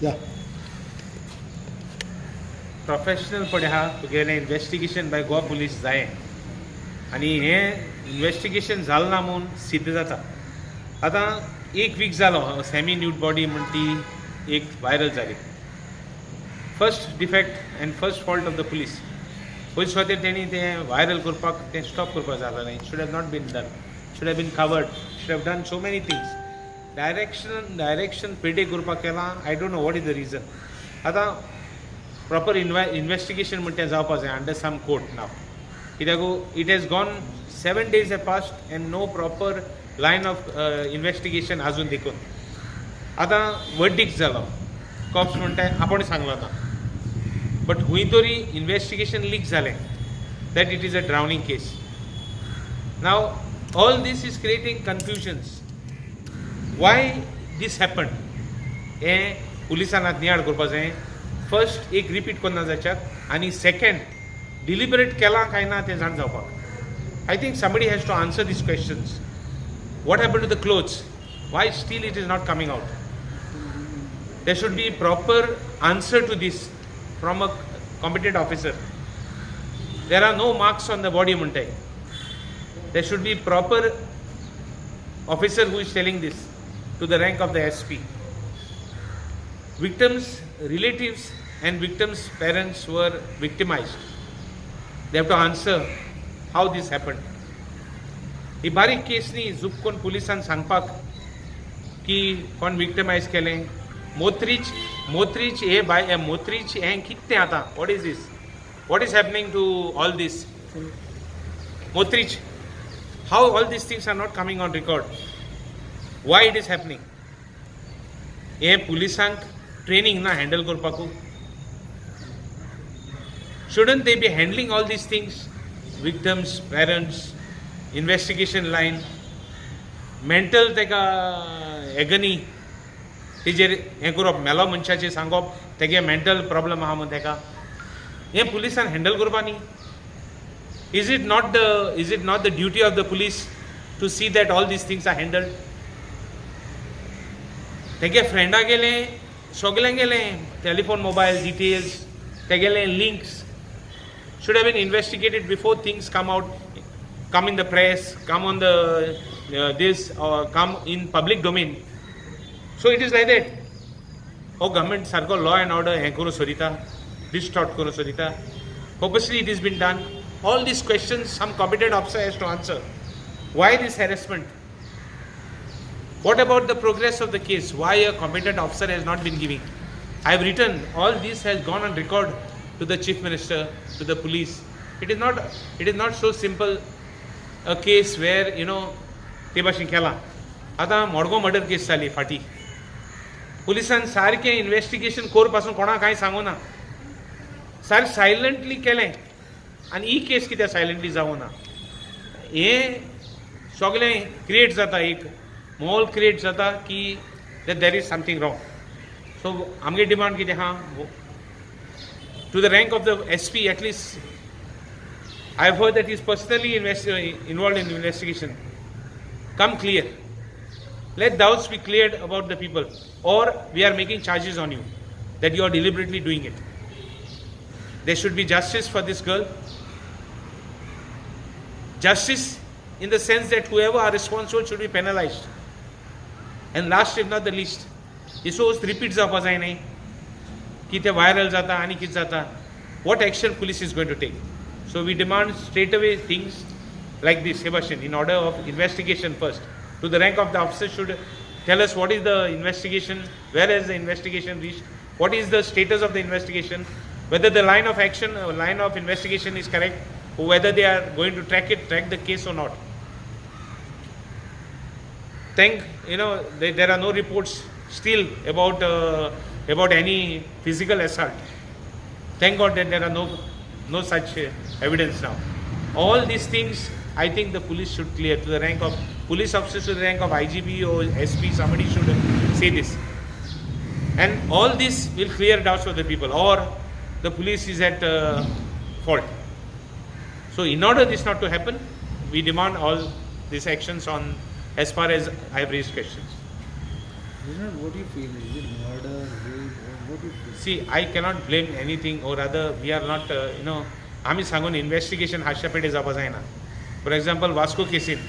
या. प्रोफेशनलपणे आहा तुगेलें इन्वेस्टिगेशन बाय गोवा पुलीस जाय आनी हें इन्वेस्टिगेशन जालें ना म्हूण सिद्ध जाता. आतां एक वीक जालो, सेमी न्यूड बॉडी म्हण ती एक व्हायरल जाली. First defect and first fault of the police. पयलीं सुवातेर तेणी तें व्हायरल करपाक तें स्टॉप करपाक जालें ना. It should have not been done, should have been covered, should have done so many things. Direction पेडे करपाक केलां. I don't know what is the reason. आतां प्रॉपर इन्वेस्टिगेशन म्हणटा तें जावपा जाय अंडर सम कोर्ट नाव, कित्याक it has gone 7 days have passed and no proper line of investigation आजून देखून. आतां वर्डिक्ट जालो, कॉप्स म्हणटाय आपण सांगलो ना, बट खूंय तरी इन्वेस्टिगेशन लीक जालें that it is a drowning case. Now all this is creating confusions. Why this happen हें पुलिसान आतां नियाळ करपा जाय. फर्स्ट एक रिपीट करना जाच्याक आनी सेकंड डिलिबरेट केलां काय ना तें जाण जावपाक. I think somebody has to answer these questions. What happen to the clothes? Why still it is not coming out? There should be proper answer to this from a competent officer. There are no marks on the body म्हणटाय. There should be proper officer who is telling this to the rank of the SP. Victims' relatives and victims' parents were victimized. They have to answer how this happened. ही बारीक केस न्ही जुपकोन पुलिसान सांगपाक की कोण विक्टिमायज केलें. मोत्रीच मोत्रीच हे बाय मोत्रीच हें कितें आतां? What is this? What is happening to all this मोत्रीच? How all these things are not coming on record? Why it is happening? हे पुलिसांक ट्रेनिंग ना handle करपाकू? Shouldn't they be handling all these things? Victims, parents, investigation line, mental तेका agony तेजेर हें करप, मेलो मनशाचेर सांगप तेगे मेंटल प्रॉब्लम आहा म्हूण तेका, हें पुलिसान हँडल करपा न्ही? Is it not the duty of the police to see that all these things are handled? तेगे फ्रेंडा गेले, सगळ्यांक गेले टेलिफोन, मोबायल डिटेल्स, तेगेले links should have been investigated before things come out, come in the press, come on the this or come in public domain. So it is like that. हो government सारको law and order हें करूं सोदिता, distort करूं सोदिता. Purposely it is been done. All these questions some competent officer has to answer. Why this harassment? What about the progress of the case? Why a competent officer has not been giving? I have written, all this has gone on record to the Chief Minister, to the police. It is not so simple a case where, ते भाशेन केलां. आतां Madgaon murder केस जाली फाटीं, पुलिसान सारकें investigation कर पासून कोणाक कांय सांगू ना, सारकें सायलंटली केलें. आनी ही केस कित्याक सायलंटली जावं ना? हें सगळें क्रिएट जाता, एक माहोल क्रिएट जाता की that there is something wrong. So आमगे डिमांड कितें आहा, to the rank of the SP at least. I have heard that he is personally involved in investigation. Come clear. Let doubts be cleared about the people, or we are making charges on you that you are deliberately doing it. There should be justice for this girl. Justice in the sense that whoever are responsible should be penalized. And last, if not the least, he repeat जावपा जाय न्ही की ते viral जाता आनी कितें जाता. What action police is going to take? So we demand straight away things like this हे भाशेन in order of investigation first, to the rank of the officer should tell us what is the investigation, where has the investigation reached, what is the status of the investigation, whether the line of action or line of investigation is correct, or whether they are going to track the case or not. Thank you know there are no reports still about any physical assault. Thank God that there are no such evidence now. All these things, I think the police should clear to the rank of police officers, to the rank of IGP or SP. Somebody should say this, and all this will clear doubts for the people, or the police is at fault. So in order this not to happen, we demand all these actions on as far as I have raised questions. Reginald, what do you feel? Is it murder, rape, or what do you feel? See, I cannot blame anything, or rather we are not आमी सांगून investigation हातशा पेटे जावपा जायना. For example, Vasco casein,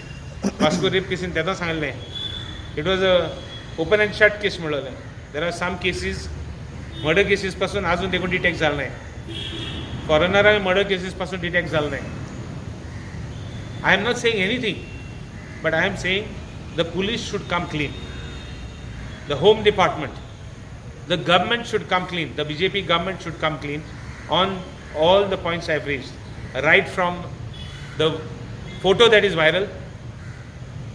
Vasco rape casein तेन्ना सांगलें, it was a open and shut case म्हणलें. There are some cases, murder cases पासून अजून देखून डिटेक्ट जालें नाय. फॉरेनरांक मर्डर केसीस पासून डिटेक्ट जालें नाय. I am not saying anything, but I am saying the police should come clean, the home department, the government should come clean. The BJP government should come clean on all the points I've raised, right from the photo that is viral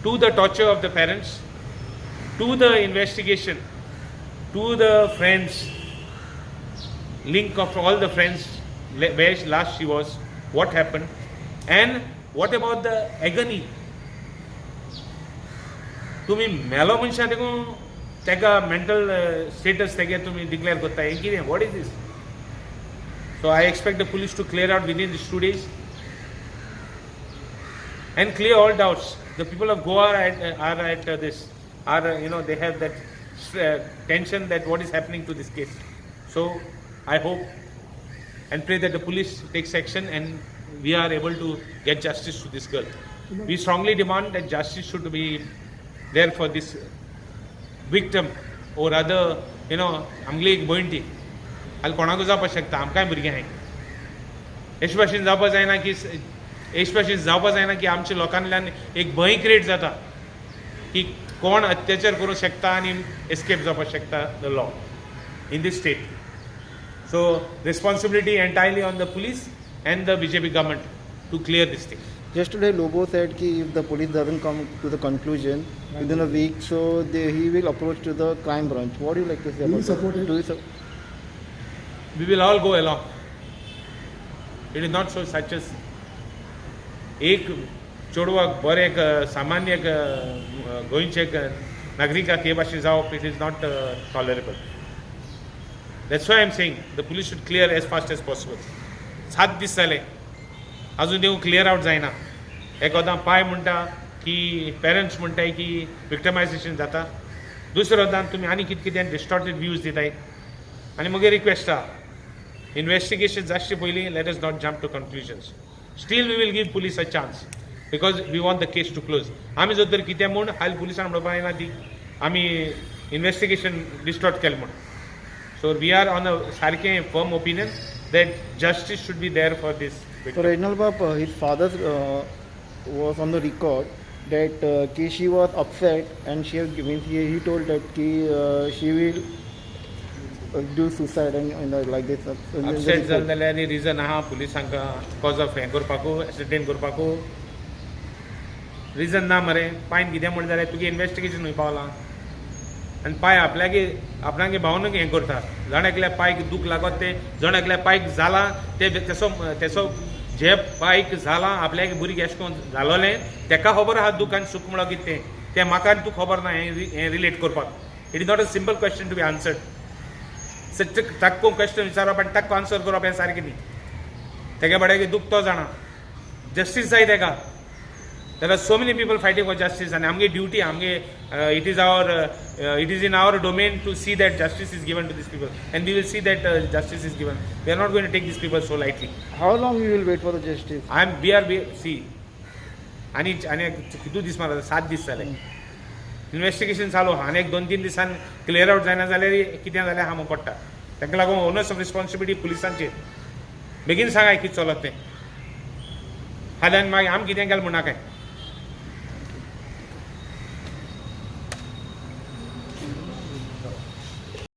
to the torture of the parents, to the investigation, to the friends, link of all the friends, where last she was, what happened, and what about the agony. तुम्ही मेलो मनशां देखून ताका mental status तेगे तुमी declare करता, हें कितें? What is this? So I expect the police to clear out within this 2 days and clear all doubts. The people of Goa are at this, are, they have that tension that what is happening to this case. So I hope and pray that the police takes action and we are able to get justice to this girl. We strongly demand that justice should be there for this victim, or rather, आमगेली एक भयण ती हाल कोणाकूय जावपाक शकता. आमकांय भुरगीं आहाय. अशे भाशेन जावपा जायना की, अशे भाशेन जावपा जायना की आमच्या लोकांतल्यान एक भंय क्रिएट जाता की कोण अत्याचार करूंक शकता आनी एस्केप जावपाक शकता the law in this state. So responsibility entirely on the police and the BJP government to clear this thing. Yesterday, Lobo said ki if the police doesn't come to the conclusion within a week, so he will approach to the crime branch. What do you like to say Do you about that? Support it? Do you We will all go along. It is not so such as एक चेडवाक बरें एक सामान्य एक गोंयचे एक नागरिकाक हे भाशेन जावप, it is not tolerable. That's why I am saying the police should clear as fast as possible. 7 दीस जाले, अजून देव क्लियर आवट जायना. एकोदां पाय म्हणटा की पेरंट्स म्हणटाय की विक्टमायझेशन जाता, दुसरे वदान तुमी आनी कितें कितें डिस्टॉर्टेड व्यूज दिताय. आनी मगीर रिक्वेस्ट आहा, इन्वेस्टिगेशन जावचे पयलीं let us not jump to conclusions. Still we will give police a chance because we want the case to close. आमी जर तर कितें म्हूण हाल पुलिसान म्हणपाक जायना ती आमी इन्वेस्टिगेशन डिस्टॉर्ट केलें म्हूण. So we are on a सारकें firm opinion that justice should be there for this. So Reginald Bab, his father was on the record that ki she was upset and she have given, he told that ki she will do suicide and like this. In the upset report. जालें जाल्यार आनी reason आहा पुलिसांक cause of हें करपाकू, accident करपाकू reason ना मरे. Pine कितें म्हण जाल्यार तुगे इन्वेस्टिगेशन खंय पावलां? आनी पाय आपल्यागे आपणागे भावनक हें करता. जण एकल्या पायक दूख लागत तें जण एकल्या पायक जालां तें तेसो तेसो जे पायक जालां आपल्याक भुरगीं अशें करून जालोलें तेका खबर आहा दूख आनी सूख म्हणल्यार कितें तें. तें म्हाका आनी तुका खबर ना. हें हें रिलेट करपाक, it is not a simple question to be answered. टाक्को क्वेश्चन विचारप आनी टाक्को आन्सर करप हें सारकें न्ही. तेगे बड्याक दूख तो जाणा, जस्टीस जाय तेका. There are so many people fighting for justice आनी आमगे ड्युटी, आमगे it is in our domain to see that justice is given to this people, and we will see that justice is given. We are not going to take this people so lightly. How long you will wait for the justice? I am we are we see, आनी आनी कितू दीस मारता? 7 दीस जाले, investigation चालू आहा. आनी एक दोन तीन दिसान क्लियर आवट जायना जाल्यार कितें जाल्यार आहा म्हूण पडटा. ताका लागून ओनस ऑफ रिस्पॉन्सिबिलिटी पुलिसांचेर. बेगीन सांगाय कितें चलत तें. फाल्यां मागीर आमी कितें केलें म्हणनाकाय.